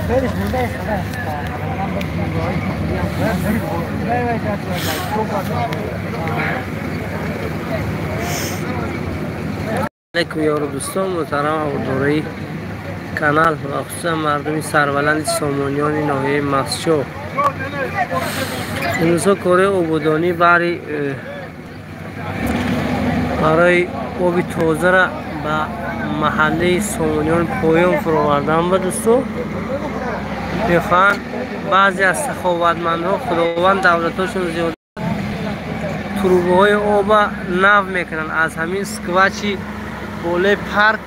علیکم یارو دوستان محترم هوادارای کانال و خصوصا مردمی سربلند سامانیان ناحیه مستشو. امروز کار آبادانی برای آب تازه را به محله سامانیان پایان فراوردن و دوستو میخوان بعضی از سخاوتمندها خداوند دولتاشون زیاد تروبه های آب نو میکنن از همین سکواچی بالای پارک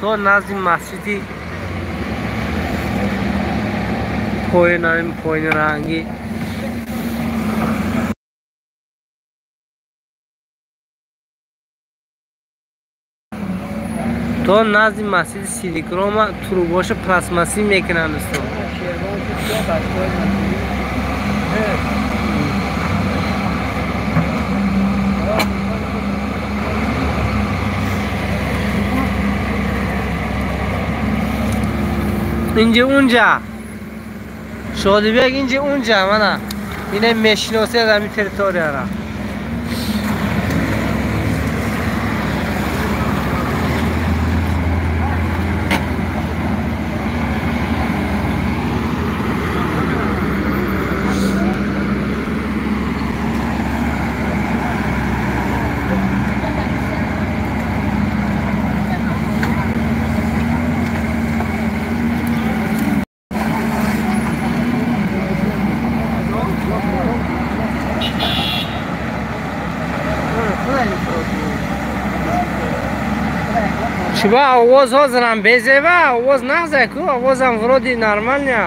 تا نزد مسجدی پایین رنگی. تا نزد مسجد سیدیکروما تروباش پلاسماسی میکنن دوستان. اینجا اونجا شادی بیگ اینجا اونجا من اینه میشناسه از همین تریتوریا را. Чуба овоз ҳозирам безева, овоз нағзе ку, овозам вроде нормальня.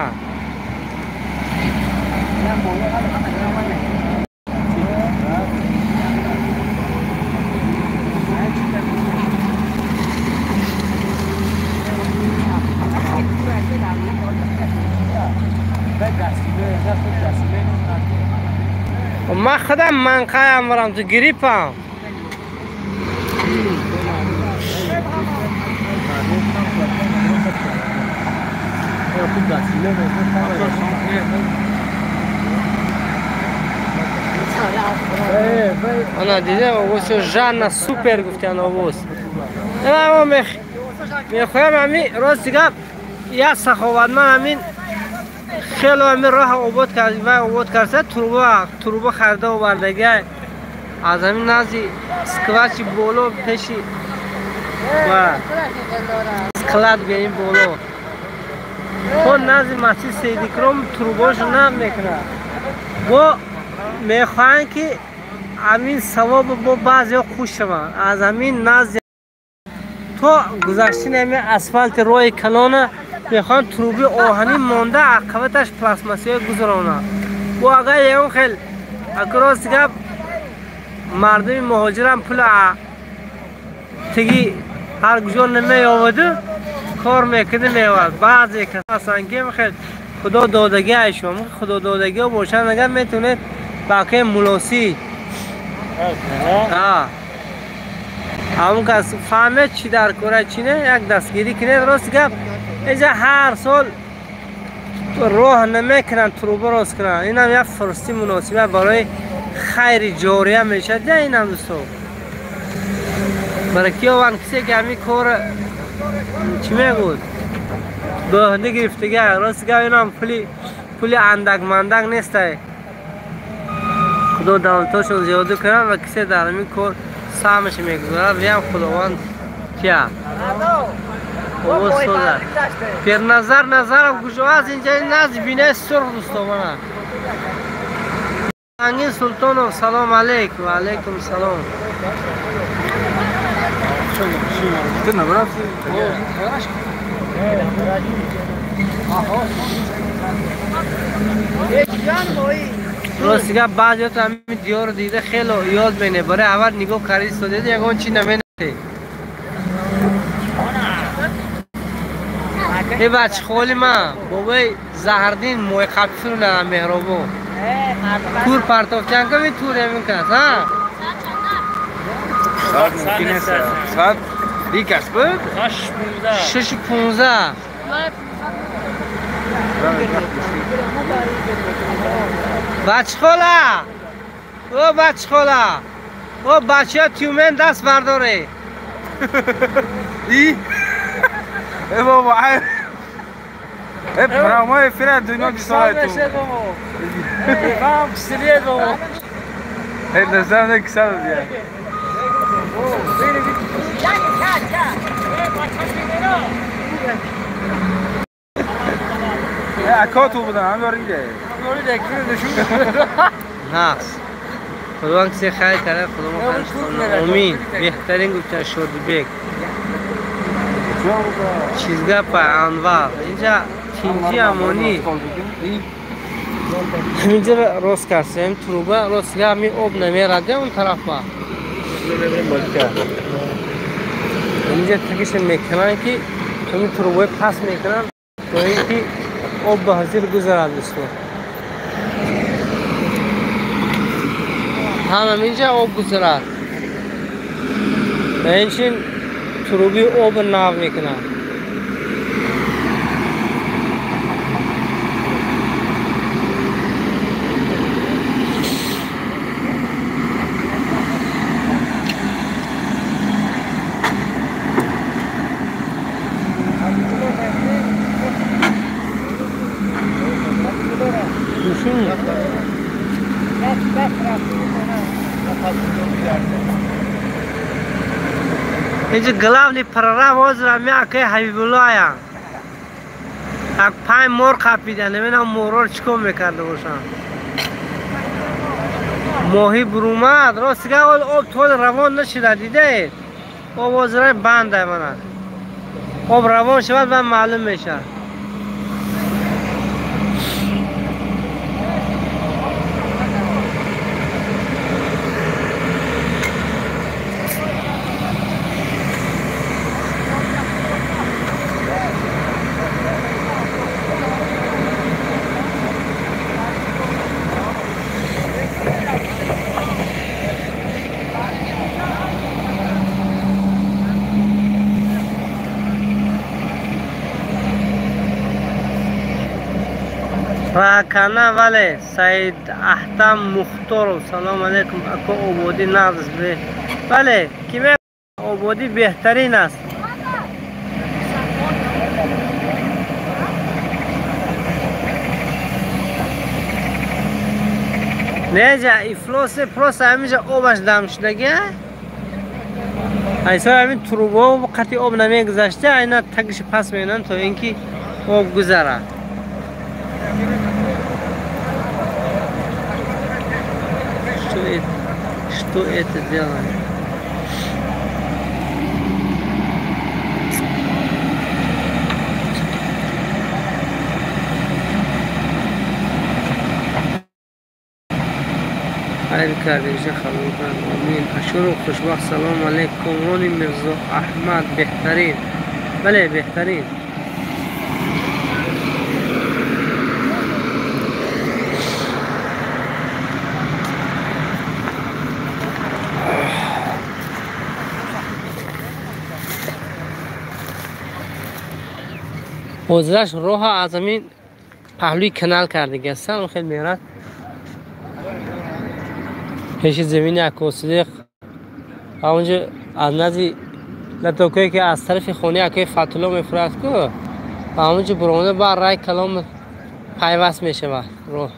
Ман худам манқаям барам ту гриппам. Ана дидем овоз жанна супер гуфтан овоз. Ма мехоҳам ҳамин рости гап як саховатманд ҳамин хело ҳамин роҳ обод кард ва обод карда труба харида овардага аз ҳамин назди сквачи боло пеши ва склад гӯем боло то назди масҷид Сейдикром трубошо нав мекунад. Бо мехоҳанд ки ҳамин савобо бо баъзеҳо хуш шаванд. Аз ҳамин назди то гузаштани ҳамин асфалти роҳи калона мехоҳанд труби оҳанӣ монда аққабаташ пластмассиҳо гузаронанд. Бо агар ягон хел агар рост гап мардуми муҳоҷирам пул тиги ҳар куҷо намеёваду кор мекунӣ меёвад. Баъзе кас ҳастанд ки хел худо додагиаш шумо худо додагиҳо бошанд агар метавонед бақияи мулосӣ ҳамон кас фаҳмед чӣ дар кора чӣ не як дастгирӣ кунед. Рост гап инҷа ҳар сол роҳ намекунанд труба рост кунанд. Инам як фурсати муносиба барои хайри ҷория мешавад. Инам дӯсто барои ки ованд кисе ки ҳамин кор чӣ мегӯд ба ӯҳда гирифтага. Рост гап инам пули андак мандак нестай. Худо давлатошон зиёда кунад ва кисе дар ҳамин кор саҳмаш мегузорад виам худованд кия овоз созад. Пирназар Назаров куҷо аст? Инҷа назди бинаи сурх дӯсто мана. Ангин Султонов салом алейк. Ва алейкум салом. Рости гап баъзеҳото ҳамин диёрро дида хело ёд мене. Барои аввал нигоҳ карди истодед ягон чи наменате. Э бачи холи ман бобои Заҳрдин мои қабфиру на меҳробон тур партофтян ка тур ҳамин кас ҳа? Саат мумкин аст. Саат дикас буд? 6:15. Бачхола! О бачхола! О бача Тюмен даст бардоре. И? Э бобо, ай. Э прямой эфир дунё бисола ту. Вам сред бобо. Э назам не кисал дия. Акату будан, ҳам ёриде. Ёриде, кире нишун. Нақс. Худованд кисе хайр карда, Худо мо хайр кунад. Амин. Беҳтарин гуфта Шодибек. Чиз гапа Анвар. Инҷа тинҷи амонӣ. Ҳаминҷа рост кардем, труба рост ҳами об намераде он тарафа. Инҷа тагиша мекунанд ки ҳамин трубаи пас мекунанд то ин ки об ба ҳазир гузарад дӯстон. Ҳам ҳаминҷа об гузарад. Ба инчин труби об нав мекунанд. Инҷа главный прораб ҳозир ҳами акаи Ҳабибуллоя. Ак панҷ мор қапида, намедонам морро чӣ кор мекарда бошанд. Моҳӣ бурумад, рост дигар ҳол об тол равон нашуда, дидаед? Об ҳозир банда мана. Об равон шавад баъд маълум мешавад. Ракана вале Саид Ахтам Мухторов. Салом алейкум ако ободӣ нағз бе. Бале, ки ободӣ беҳтарин аст. Неҷа ифлосе просто ҳаминҷа обаш дам шудагия. Айсо ҳамин трубао қати об намегузашта, айна тагиши пас мекунанд то ин ки об гузарад. Что это делает? Хайр кардиша қабул кунад. Амин. Ашуру хушбахт. Салом алейкум. Рони Мирзо Аҳмад беҳтарин. Бале, беҳтарин. Ҳозираш роҳа аз ҳамин паҳлӯи канал кардагиастан, хел мерад пеши замини Акосидиқ ва онҷо аз назди латокое ки аз тарафи хонаи акои Фатулло мефурад ку, ва онҷо буромада ба рай калом пайваст мешавад роҳ.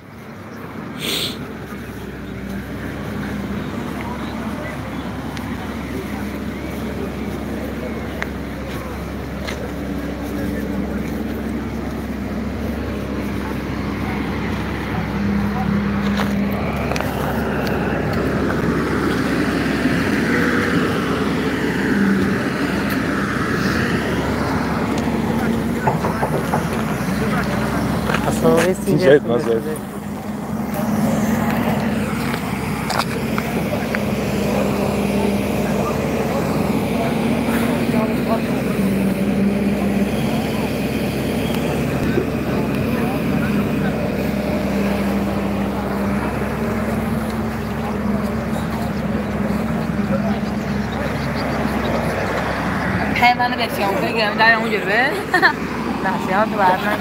منو به سیام کنی گرم در اون جلوه. نه سیام تو برنامه.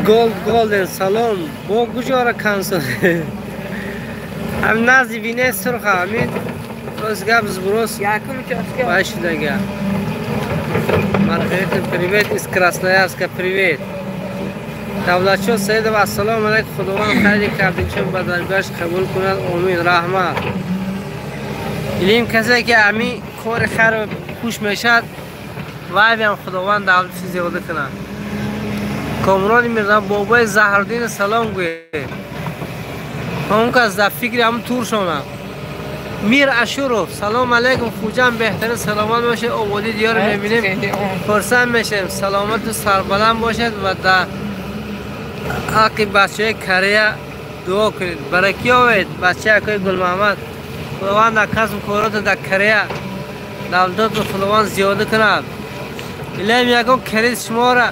Gold Golden салом бо куҷора консол ҳам назди бине сурха ҳамин рост гап сброс вай шудага. Маргарита, привет из Красноярска, привет. Давлатшо Саидов, ассалому алайкум, Худованд хайри кардинчон ба даргоҳаш қабул кунад, омин, раҳмат. Илим касе ки ҳамин кори хайр хуш мешавад, вайам Худованд давлати зиёда кунад. Комрон Мирза бобои Заҳруддин салом гӯед. Он кас дар фикри ҳамун тур шонад. Мир Ашуров, салом алейкум, Хуҷанд беҳтарин, саломат бошед, ободии диёрро мебинем, хурсанд мешавем, саломату сарбаланд бошед ва дар ҳаққи бачаҳои Корея дуо кунед. Баракӣ овед, бачаи акои Гулмуҳаммад. Худованд дар касбу коротон дар Корея давлатотро Худованд зиёда кунад. Илоҳим ягон кредит шуморо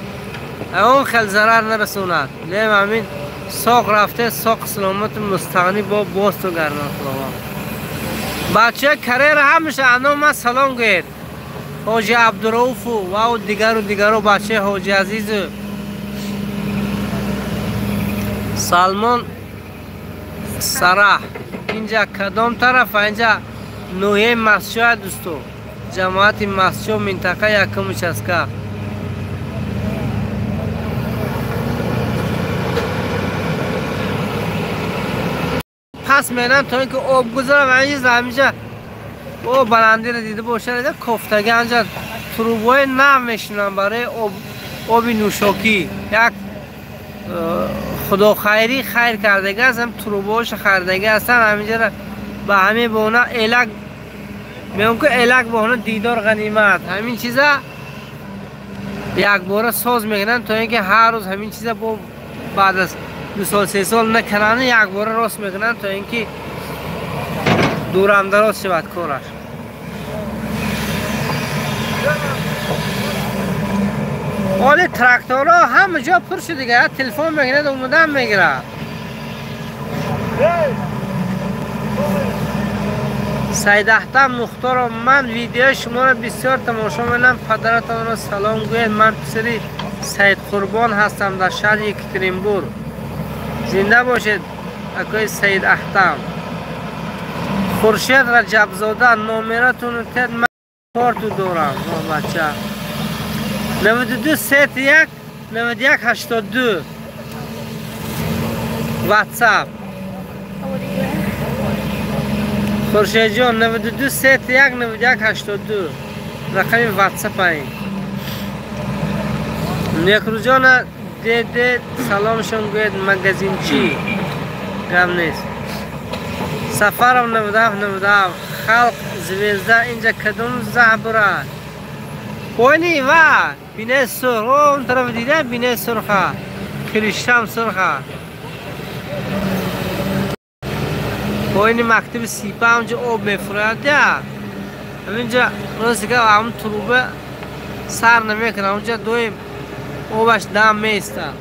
он хел зарар нарасонад. Илоҳим ҳамин соқ рафте, соқ саломату мустағнӣ бо бозтон гардонад Худованд. Бачаи Кореяро ҳамеша ано ман салом гӯед. Ҳоҷи Абдурауфу ва дигару дигару бачаи Ҳоҷи Азизу Салмон Сараҳ. Инҷа кадом тарафа? Инҷа ноҳияи Мастчоя дӯсто. Ҷамоати Мастчо, минтақа якум участка. Пас мерам то ин ки об гузарам, ҳаминҷа об баландиро дида бошад, кофтага анҷа трубои нав мешинам барои оби нӯшокӣ. Як худохайрӣ хайр кардага аст, ҳам трубоҳоша харидаги ҳастанд. Ҳаминҷара ба ҳамин баҳона элак мегӯям ки элак баҳона дидор ғанимат. Ҳамин чиза якбора соз мекунанд то ин ки ҳар рӯз ҳамин чиза бо баъд аз 2 сол 3 сол накунанд, якбора рост мекунанд то ин ки дурамдароз шавад кораш. Оли тракторҳо ҳама ҷо пур шуд дига, телефон мегирад, омадан мегирад. Сайдаҳтам Мухторов, ман видеои шуморо бисёр тамошо менам, падаратонро салом гӯед. Ман писари Саидқурбон ҳастам дар шаҳри Екатеринбург. Зинда бошед акои Саид Ахтам. Хуршед Раҷабзода, номератонро тед, ман корту дорам. Бача 92 31 91 82 WhatsApp. Хуршедҷон 92 31 91 82 рақами WhatsApp айн. Некрӯзҷона деде саломшон гӯед, магазинчи гап нест. Сафаров 97 97 халқ звезда. Инҷа кадом заҳбура? Пони ва бине сурх, он тараф дида бине сурха, криштам сурха. Поини мактаби сипа ҳамҷа об мефурад. Ҳаминҷа рост гап ҳамун труба сар намекунад, ҳамунҷа доим обаш дам меистад.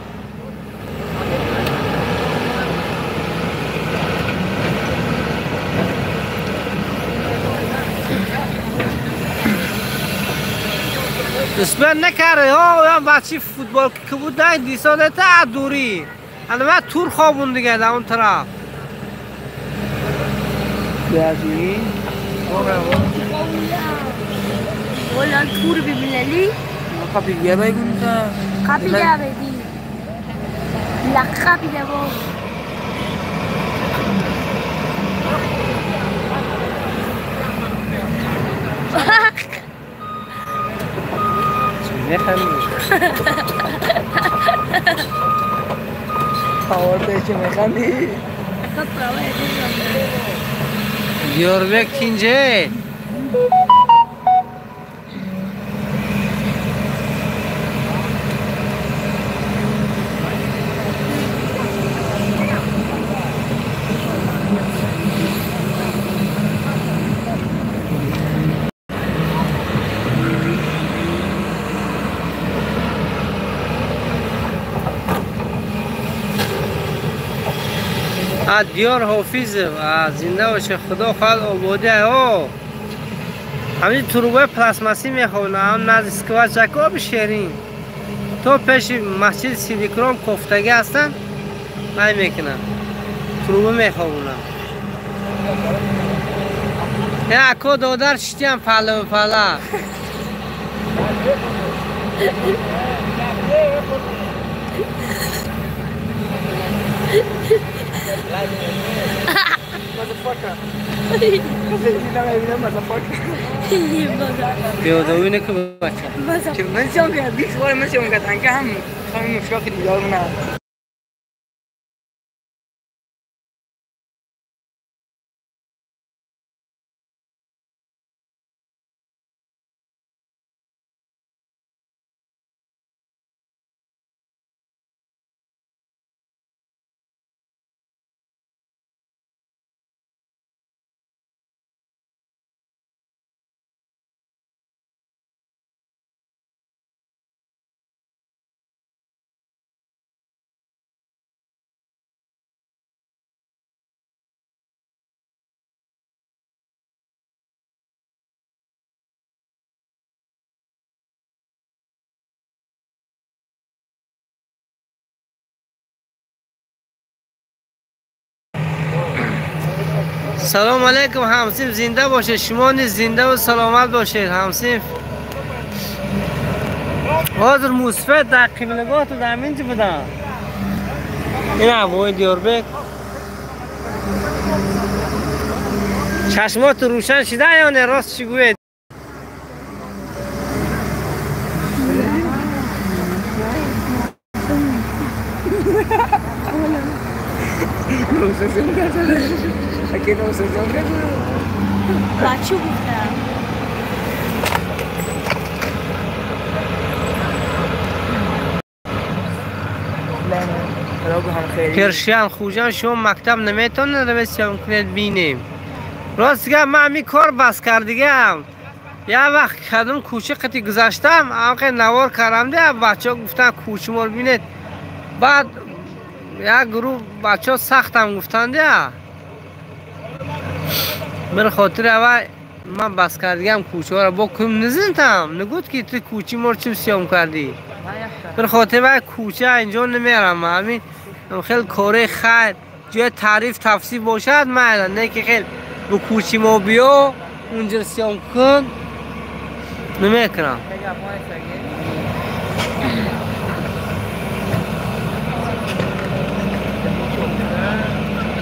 Успел накард, ҳо бачи футбол ки буд дисодета дурӣ. Ана ман тур хобун дига дар он тараф. تور بملالي قبل يا باي كنت قبل يا بدي لا قبل يا بابا میخندی؟ Diyorbek tince. دیار حافظ زنده باشه خدا خواهد آباده ها. همین تروبه پلاسماسی میخوانم هم نزد اسکواچ آب شیرین تا پیش مسجد سیدیکرام کوفتگی هستن من میکنم تروبه میخوانم. نه اکو دادر شدیم پله به پله. پیاده که بچه من سیام کرد 20 بار من سیام کرد انکه هم خواهیم مشکل که دیدار من. سلام علیکم همسیم، زنده باشه شما نیز زنده و سلامت باشید همسیم. حاضر موسفید در قبلگاه تو در اینجا بودم. این هوای دیاربک چشمات روشن شده یا نه؟ راست چی گوید؟ بچه گفتم پرشیان خوجان شما مکتب نمیتونه رویسیان کنید بینیم. راست گفت من همین کار بس کردگم. یه وقت کدوم کوچه قطی گذاشتم آقا نوار کردم ده بچه ها گفتن کوچه ما رو بینید. بعد یک گروه بچه ها سختم گفتن ده من خاطر اول من بس کردگم کوچه ها رو با کم نزنتم نگوت که تو کوچه ما رو چیم سیام کردی. من خاطر اول کوچه اینجا نمیرم. همین خیلی کاره خیر جای تعریف تفسیر باشد من نه که خیلی به کوچه ما بیا اونجا سیام کن نمیکنم.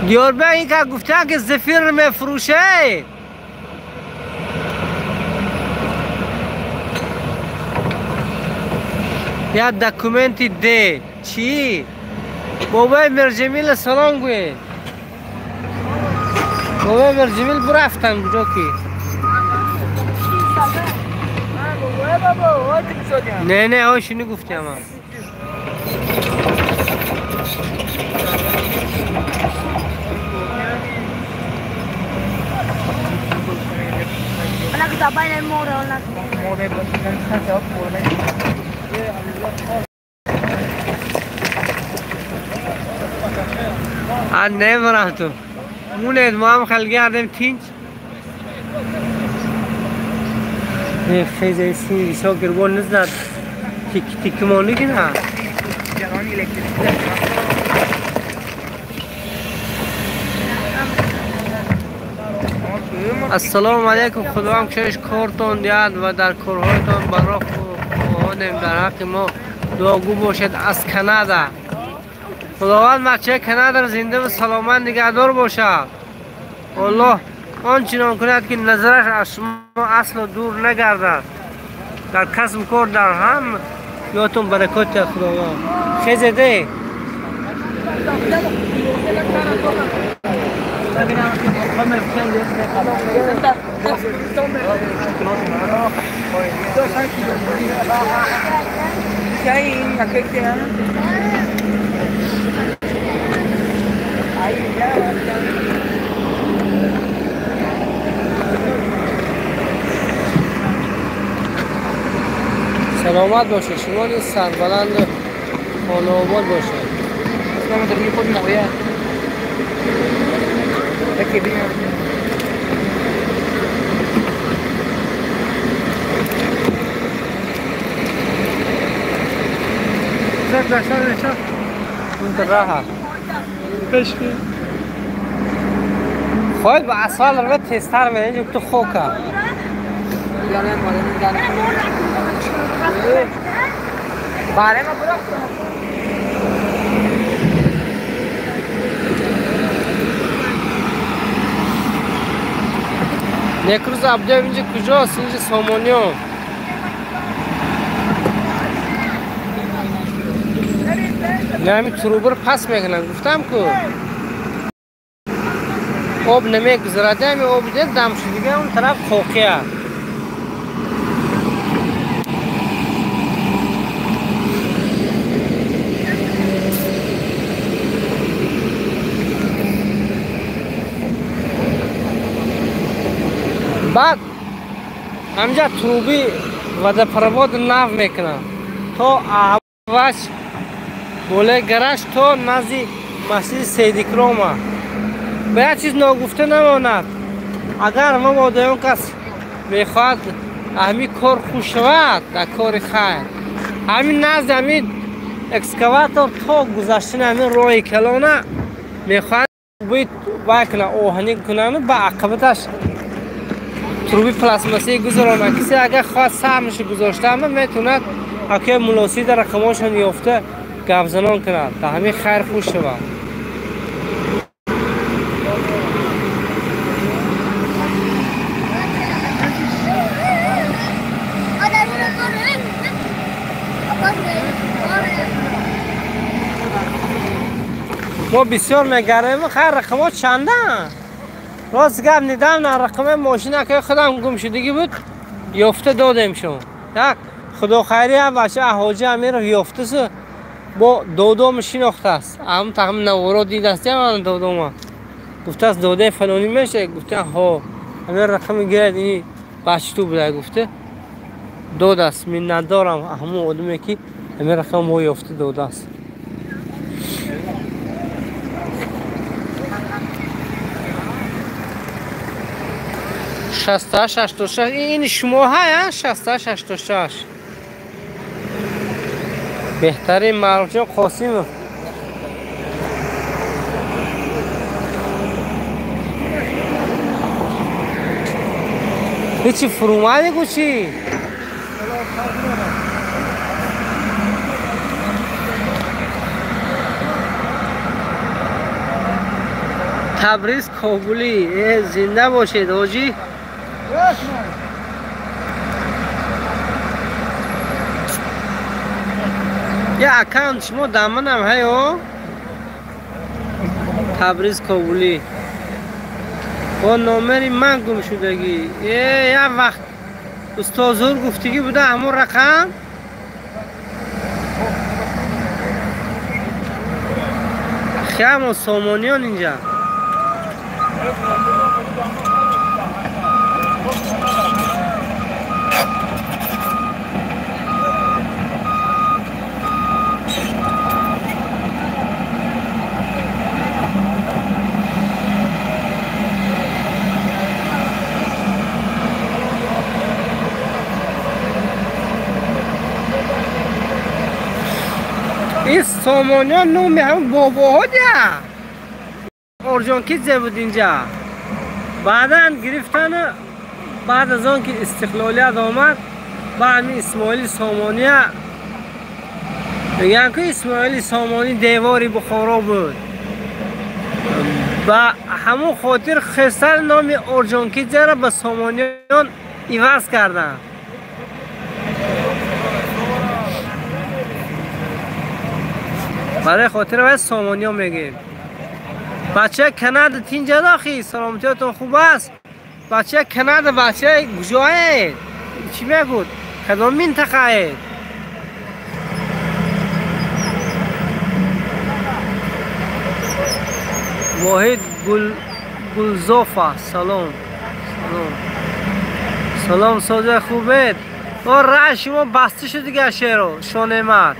دیاربک این که گفتن که زفیر میفروشه یا دکومنتی ده چی؟ بابای مرجمیل سلام گوید. بابای مرجمیل برفتن کجا کی؟ نه نه آشی نگفتیم هم. آن نمیرم تو مونید ما هم خیلی گردیم تینج خیلی سینی ساکر بون نزد تیک تیک مونی که نه السلام علیکم. خدا هم کشش کارتون دیاد و در کارهایتان برا خواهانیم در حق ما دعاگو باشد از کانادا. خداوند بچه کانادا را زنده و سلامت نگهدار باشد. الله آنچنان کند که نظرش از شما اصلا دور نگردد. در کسب کار در هم یادتون برکات خداوند. خیزه ده سلامت باشه شما نیز سربلند خانه آباد باشه. خود با اسفال رو تستر می‌کنی تو خوکا. Некруз Абдуев инҷа куҷост? Инҷа Сомониён. Ҳамин трубаро пас мекунанд. Гуфтам ку об намегузарад, ҳамин об дам шуд дига он тараф хоқия. Баъд ҳамҷа труби водопровод нав мекунанд то авваш болои гараж то назди масҷиди Сейдикрома. Ба як чиз ногуфта намонад, агар мабодоён кас мехоҳад ҳамин кор хуш шавад дар кори хайр, ҳамин назди ҳамин экскаватор то гузаштани ҳамин роҳи калона мехоҳад вай кунад, оҳанӣ кунану ба ақибаташ труби пластмассии гузаронад. Кисе агар хоҳад саҳмашо гузоштаама метавонад акои мулосӣ дар рақамошон ёфта гапзанон кунад, дар ҳамин хайр хуш шавад. Мо бисёр мегарем, хайр рақамҳо чанданд? Рост гап недавно рақами мошина акои худам гумшудагӣ буд, ёфта додемшон. Так худохайрӣ ҳам бача Ҳоҷи Амиров ёфтасу бо додома шинохтааст. Ҳам тахмин наворо дидаст ман додома. Гуфтааст додаи фалонӣ меша? Гуфтан ҳо. Ҳамин рақами гирад ини бача ту буда гуфта. Додааст. Миннатдорам ҳамон одаме ки ҳамин рақам мо ёфта додааст. 68 86 ин шумо ҳая 68 86 беҳтарин Маъруфҷон Қосимов. ҳечи фурӯмадӣ гу чӣ? Табриз Кобулӣ. Зинда бошед ҳоҷӣ. Я аккаунт шумо даманам ҳаё? Табриз Кобулӣ. Бо номери ман гум шудагӣ. Як вақт устозур гуфтагӣ буда ҳамон рақам. Хиамо Сомониён инҷа. Ин Сомониён номи ҳамон бобоҳо дия. Орҷонкидзе буд инҷа. Баъдан гирифтану баъд аз он ки истиқлолият омад, ба ҳамин Исмоили Сомония мегӯянд ки Исмоили Сомонӣ девори Бухоро буд. Ба ҳамон хотир хестан номи Орҷонкидзеро ба Сомониён иваз карданд. Барои хотир вай Сомониён мегӯем. Бачаи Канада тинҷа дохи, саломатиётон хуб аст? Бачаи Канада бачаи куҷоед? Чӣ мегӯд? Кадом минтақаед? Воҳид Гулзофа, салом. Салом. Салом, соза хубед? О, раъ шумо баста шуд дига шеро, Шонемат.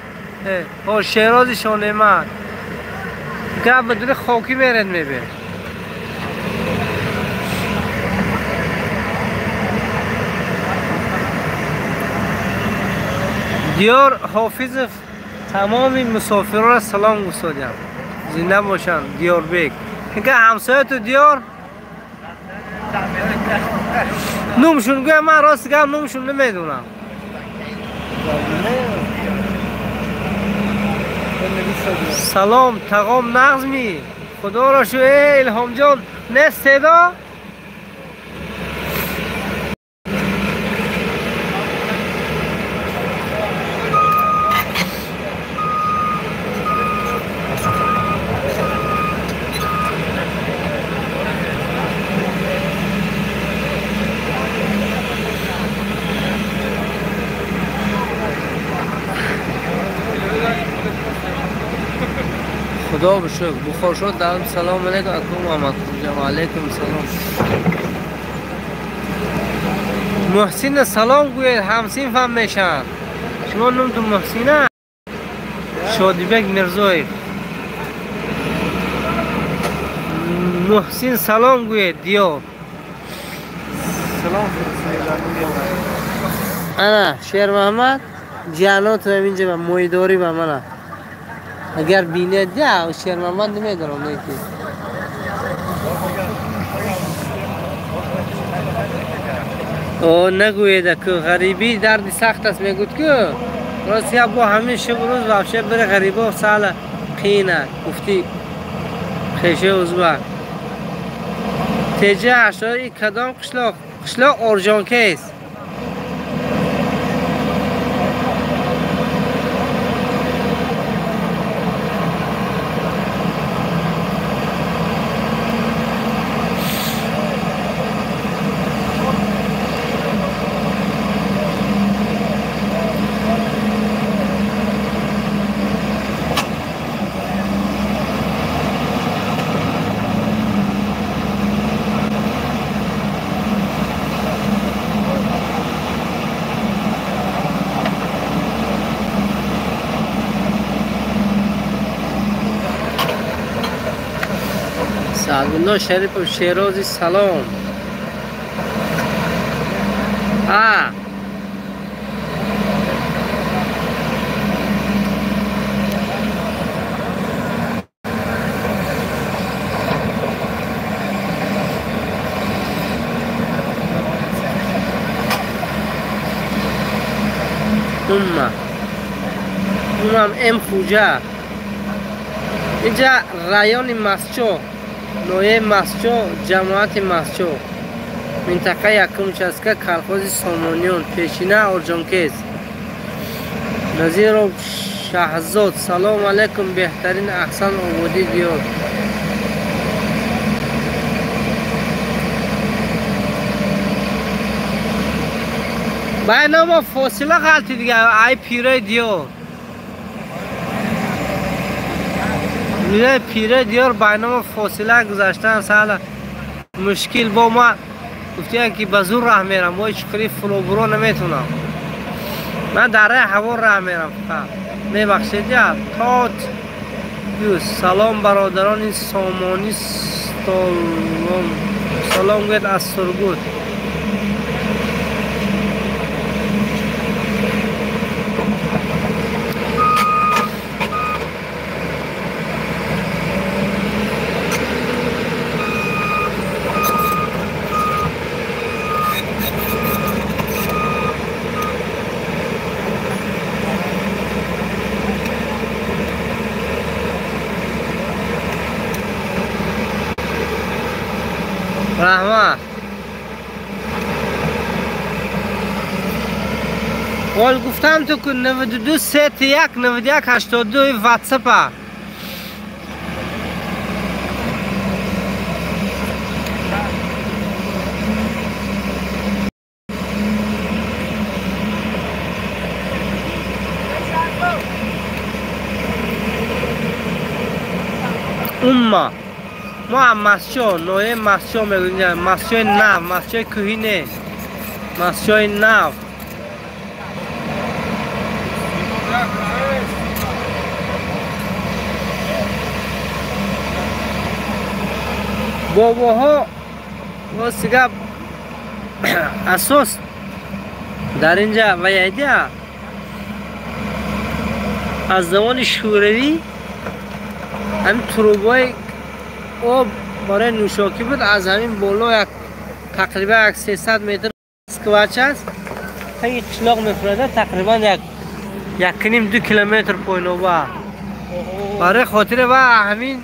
О, Шерози Шонемат. Гап ба дури хокӣ меред мебе. Диёр Ҳофизов тамоми мусофирро салом гуфтодям. Зинда бошанд Диёрбек. Инка ҳамсояту Диёр нумшун гӯя ман рост гап нумшун намедонам. Салом тағом нағзми худоро шу Илҳомҷон нест седо? خدا به شکر بخار شد. دارم سلام علیکم اکو محمد خوجا و علیکم سلام. محسن سلام گوید همسین فهم میشن. شما نم تو محسینه؟ شادیبک میرزایف محسن سلام گوید دیار. سلام انا شیر محمد جانات اینجا به مویداری به من اگر بینه ده شیر محمد نمیدارم نه که او نگوید که غریبی درد سخت است میگوید که راست یا با همین شب روز وابشه بره غریبا سال قینه گفتی خیشه ازبک تیجه هشتاد کدام قشلاق قشلاق اورژانکیس سعدالله شریف شیرازی سلام. اونم ام خوجه اینجا رایان مسچو ноҳияи Масчо, ҷамоати Масчо, минтақаи якум участка, колхози Сомониён, пешина Орҷонкез. Назиров Шаҳзод, салом алайкум, беҳтарин аҳсан ободӣ диёр. Байна мо фосила ғалти дига, ай пираи диёр. пире диёр байнамо фосила гузаштан сала мушкил бо ма гуфтиян ки ба зур раҳ мерам, бо чуқури фурӯбуро наметунам. Ман дар раи ҳаво раҳ мерам фақат. Мебахшед я тот юс. Салом бародарони сомонӣ столом. Салом гӯяд аз Сургут. Раҳмат. Қол гуфтам ту ки 92 31 91 82 ватсапа. Умма мо масчо, ноҳияи Масчо мегӯем, Масчои нав, Масчои кӯҳӣ не, Масчои нав. Бобоҳо рости гап асос дар инҷа ваяйдия Аз замони Шӯравӣ ҳамин трубаи об барои нӯшокӣ буд. Аз ҳамин боло як тақрибан як 300 метр сквач аст. Таги қишлоқ мефурада тақрибан як 1.5-2 километр поёноба. Барои хотири ва ҳамин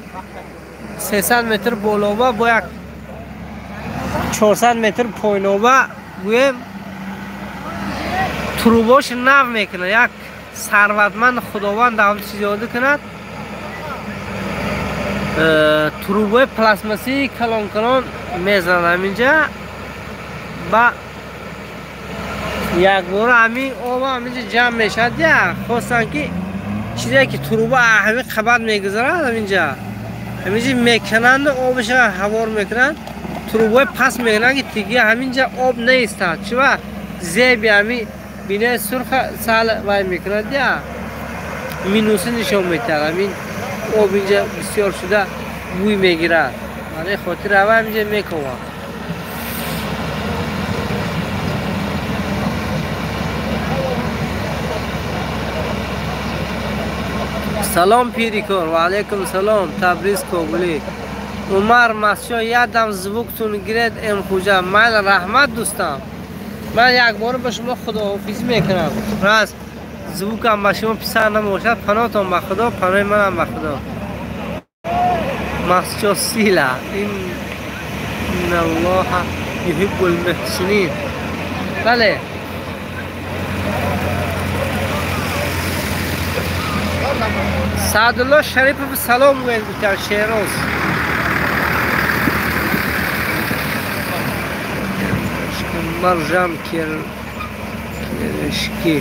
300 метр болоба бо як 400 метр поёноба гӯем трубош нав мекунад. Як сарватманд Худованд давлати зиёда кунад. Трубои пластмассии калон калон мезанад ҳаминҷа ба якбора ҳамин об ҳаминҷа ҷамъ мешавад. Я хостанд ки чизе ки труба ҳамин қабат мегузарад ҳаминҷа ҳаминҷа мекунанд, обаша ҳавор мекунанд, трубои паст мекунанд ки тиги ҳаминҷа об неистад. Чува зеби ҳамин бинаи сурха сал вай мекунад, я минуси нишон метиҳад. Ҳамин об инҷа бисёр шуда бӯй мегирад. Барои хотири ава ҳаминҷа мекованд. Салом пирикор, ва алейкум салом. Табриз Кобулӣ. Умар Масчо, ядам звуктун гиред Эмхуҷа. Майли, раҳмат дӯстам. Ман якбора ба шумо худоҳофизӣ мекунам. Раст звукам ба шумо писар набошад, паноҳтон ба Худо, паноҳи манам ба Худо. Масчо сила. Инналлоҳа юҳиббул муҳсинин. Бале. Саъдулло Шарипов салом гӯед гуфтам Шероз. Маржан Керешки.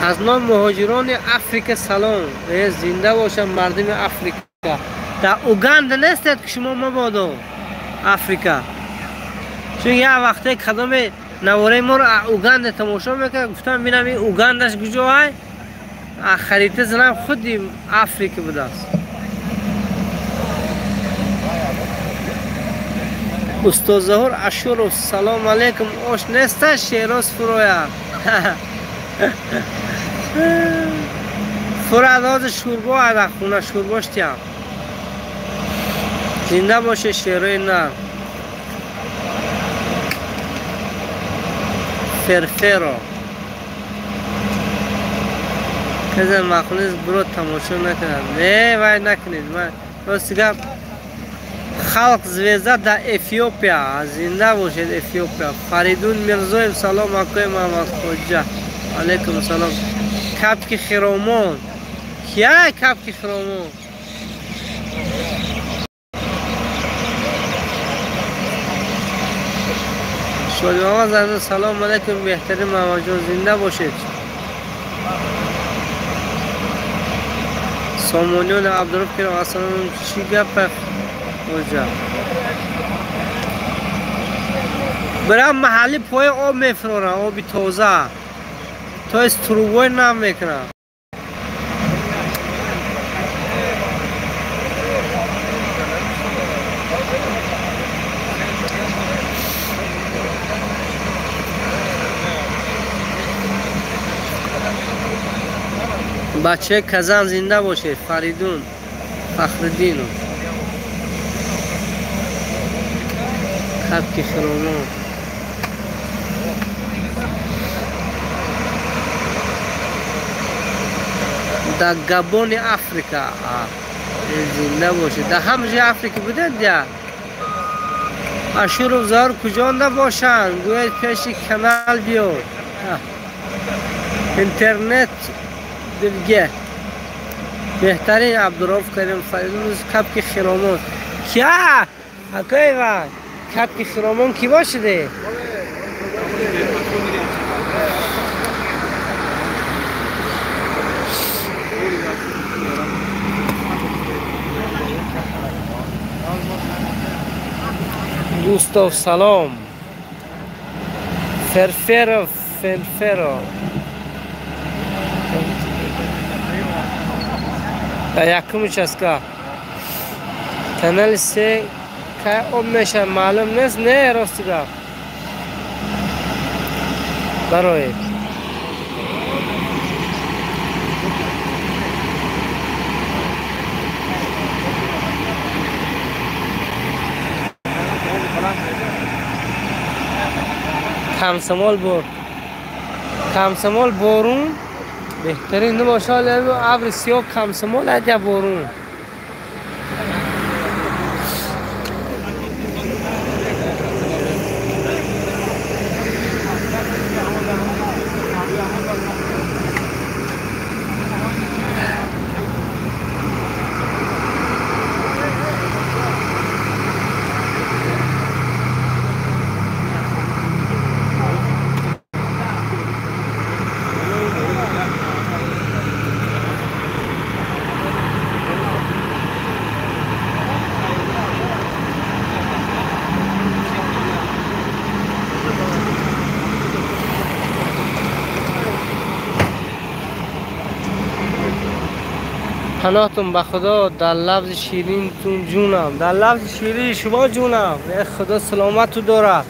Аз ном муҳоҷирони Африка салом. Зинда бошанд мардуми Африка. Дар Уганда нестед ки шумо мабодо Африка. Чун як вақте кадоме навораи моро Уганда тамошо мекард, гуфтам бинам ин Угандаш куҷо ай? Харита занам худи Африка будааст. Устод Заҳур Ашуров салом алейкум. Ош неста Шероз фуроя. Фурад ҳозир шӯрбо ада хона шӯрбош тиям. Зинда боше шерои нар. Ферферо. Казе махлис бро тамошо накунад. Не, вай накунед. Рости гап халқ звезда дар Эфиопия. Зинда бошед Эфиопия. Фаридун Мирзоев салом акои Муҳаммадхоҷа. Алейкум салом. Капки хиромон. Кия капки хиромон? Шодимама Зарнур салом алейкум. Беҳтарин Муҳаммадҷон зинда бошед. Сомониён Абдуроб Киром ассалом. Чӣ гап хоҷа? Бирам маҳалли пои об мефурорам, оби тоза. То есть трубой нам мекунам. Бачаи Казан зинда бошед. Фаридун Фахриддинов. Капки хиромон. Дар Габони Африка зинда бошед. Дар ҳама ҷои Африка будед я? Ашуров Заҳур куҷонда бошанд? Гӯед пеши канал биёд. Интернет дилге. Беҳтарин Абдуров Карим Фаридун капки хиромон. Кия? Акои вай капки хиромон ки бошиде? Густав салом. Ферферо, ферферо. Дар якум участка. Канали се кай об мешавад маълум нест, не рости гап. Барои комсомол бор. Комсомол борун беҳтарин набошад, абри сиёҳ комсомол аҷаб борун. پناهتون به خدا در لفظ شیرینتون جونم، در لفظ شیرین شما جونم، خدا سلامت تو دارد.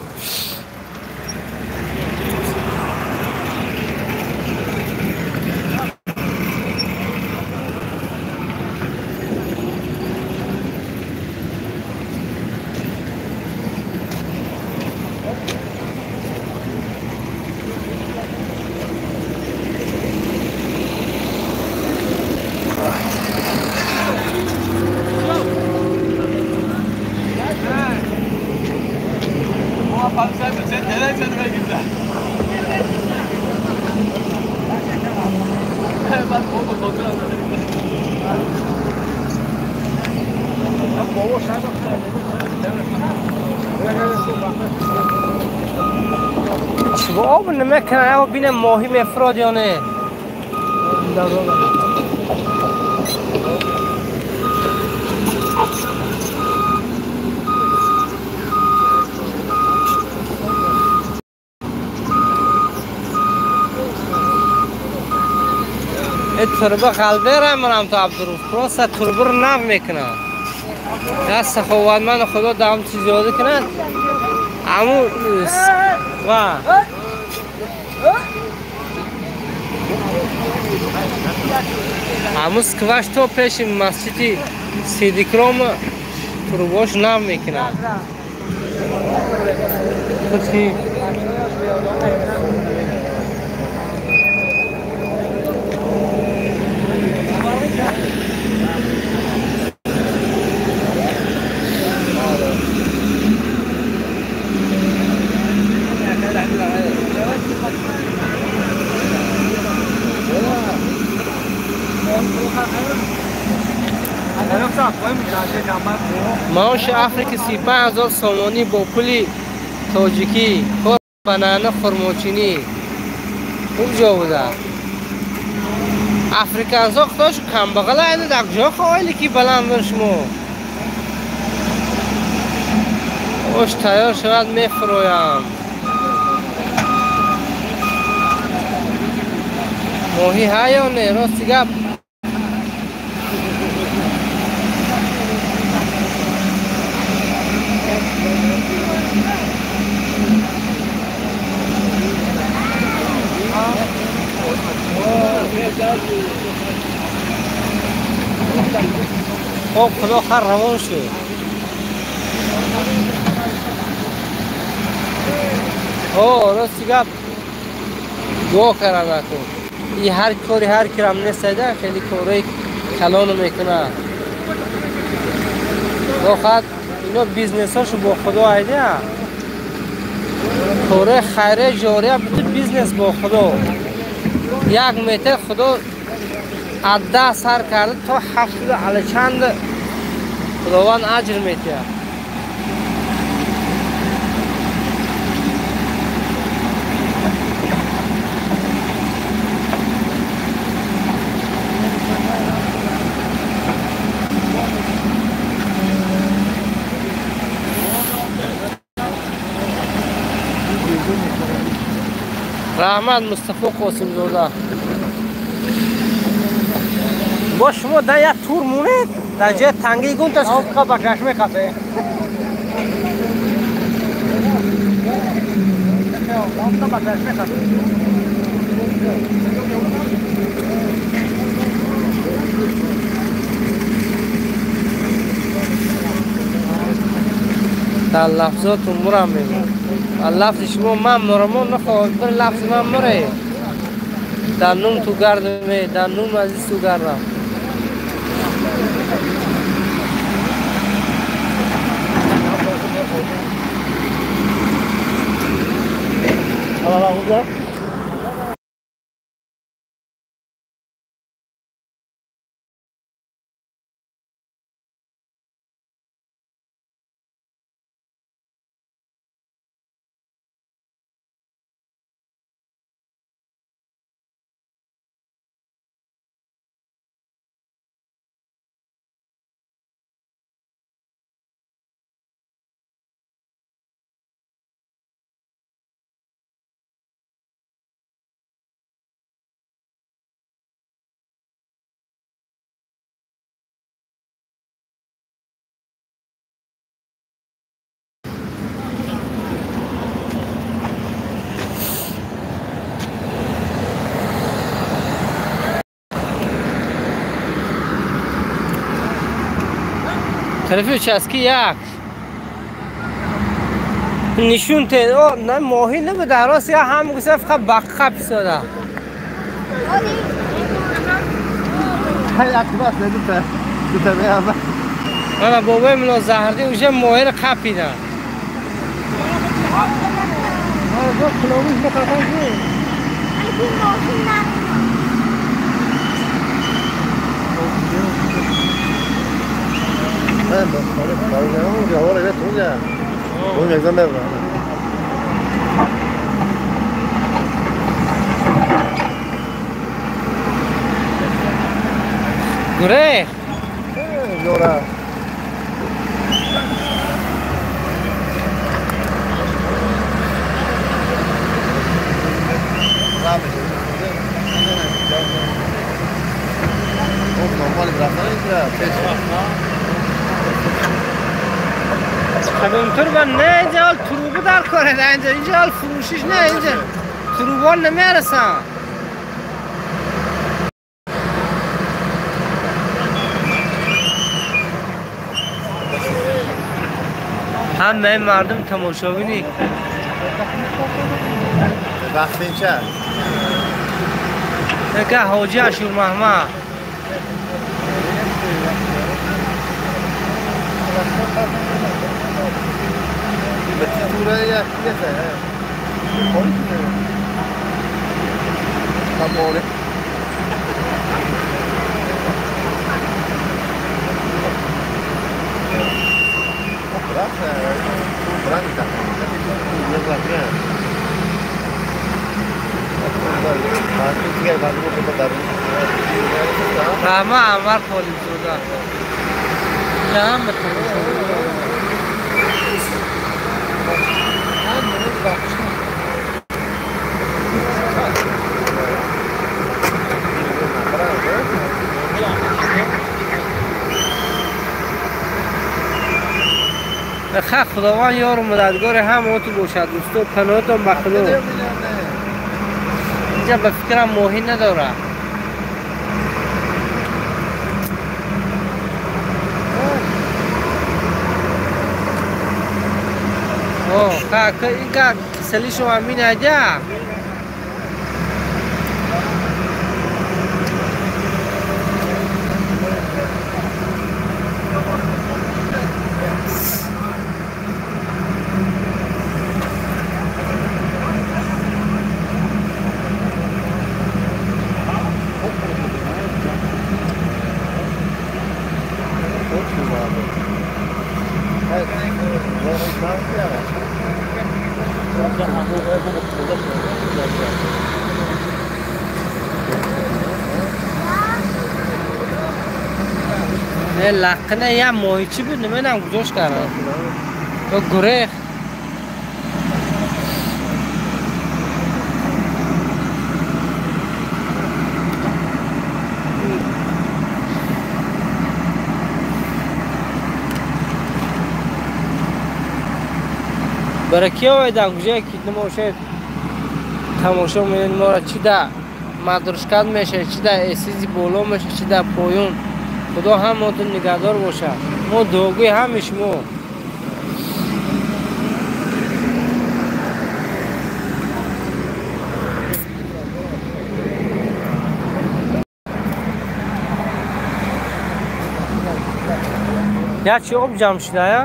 آب نمیکنه، آب بینه ماهی مفراد یا نه. تربه قلبه را مرم تا عبدالروف پروسه تربه رو نو میکنه. دست سخاوتمند خدا دام چیز زیاده کنند. امو و امو سکواش تو پیش مسجدی سیدیکرام ترباش نو میکنه. معاش افریقا 35,000 سومانی با پول تاجیکی کار بنانه خرماچینی خوب جا بوده. افریقانزا خداش کم بغل اینه در جا خواهی که بلند بر شما اوش تیار شود میفرویم. ماهی ها یا نه راستی گپ. خب خدا خر روان شد. اوه راستی گپ دعا کردم نکن. این هر کاری هر کرم نیست، خیلی کارهای کلانو میکنه. واقعا اینا business هاشو با خدا ایده، کاره خیره جاریه business با خدا. یک متر خدا از 10 سر کرده تا 70 علی چند خداوند اجر میده. Раҳмат Мустафо Қосимзода. Бо шумо дар як тур монед, дар ҷои танги гунташ ба чашме қафе. Дар лафзотун мурам мегӯям. Лафзи шумо ман мурамон нахоҳад, бир лафзи ман муре. Дар нум ту гардаме, дар нум азиз ту гардам. Тарафи участки як нишон те о на моҳӣ набуда, рост я ҳам гуса фақат баққа писода. Ана бобои мулло Заҳрдин уже моҳиро қапида. Гуре? Кадомтур не инҷа ҳол туруба дар коре, инҷа инҷа ҳол фурӯшиш не инҷа турубон намерасанд. Ҳамаи мардум тамошобинӣ. Вақти ча? Нека ҳоҷи Ашурмаҳмад. Раҳмат Анвар Толибзода. Ҳама тамошобин. Хак Худованд ёру мададгори ҳамаоту бошад, дӯсто, паноҳатон ба Худо. Инҷа ба фикрам моҳӣ надорад. Инка киселишо амин аҷа. Лаққина як моҳичӣ буд, намедонам гузошт кардам. Гурех. Барои оидан куҷое ки намошед тамошо менед моро, чи да мадрушкат мешавед, чи да эсизи боло мешавед, чи да поён. Худо ҳамаотон нигаҳдор бошад. Мо дуогӯи ҳами шумо. Я чи об ҷамъ шуда, я?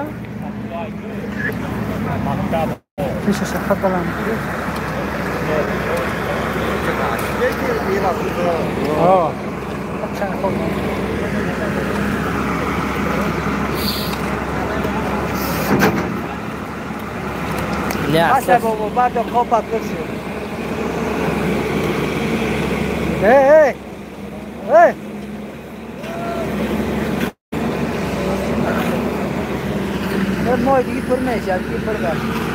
باشه بابا بعد خواب بکشی. ای ای ای ماه دیگه پر میشه، دیگه پر میشه.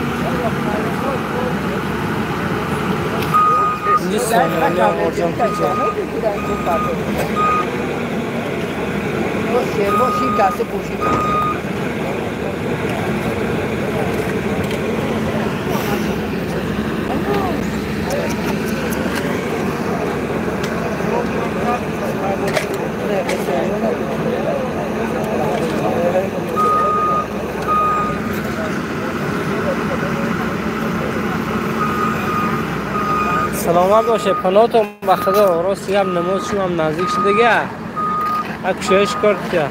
Саломат боше, паноҳтон ба Худо. Рости гап, намоз шумам наздик шудага. Акшоиш кор кия.